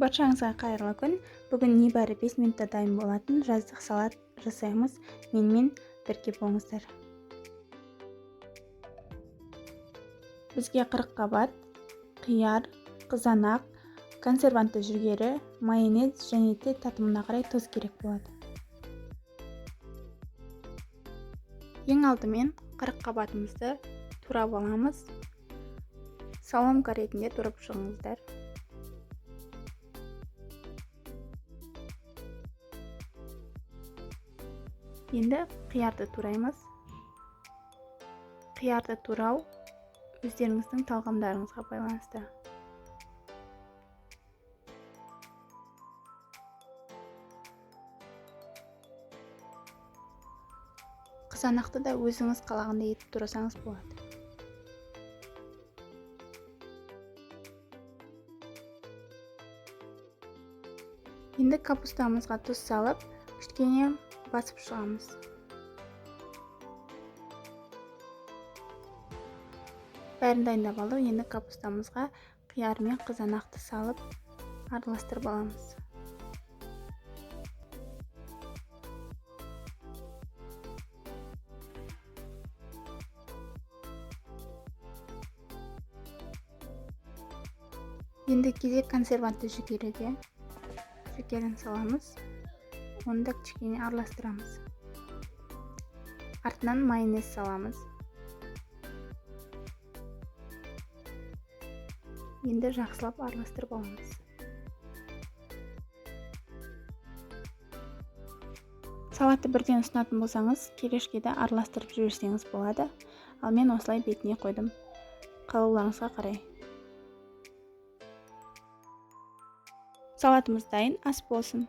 Баршаңызға қайырлы күн. Бүгін небәрі 5 минутта дайын болатын жаздық салат жасаймыз. Менімен бірге болыңыздар. Бізге 40 қабат, қияр, қызанақ, консервантты жүгері, майонез және де татымына қарай тұз керек болады. Ең алдымен 40 қабатымызды турап аламыз. Соломка ретінде турап шығыңыздар. Енді қиярды тураймыз. Қиярды турау өздеріңіздің талғамдарыңызға байланысты. Қызанақты да өзіңіз қалағандай етіп турасаңыз болады. Енді капустамызға тұз салып, кішкене басып шығамыз. Бәрін дайындап алдық. Енді капустамызға қияр мен қызанақты салып араластырып аламыз. Енді кезек консервантты жүгеріге. Жүгерін саламыз. Оны да кішкене араластырамыз. Артынан майонез саламыз. Енді жақсылап араластырып аламыз. Салатты бірден ұсынатын болсаңыз, келешкеде араластырып жіберсеңіз болады. Ал мен осылай бетіне қойдым. Қалауларыңызға қарай. Салатымыз дайын, ас болсын.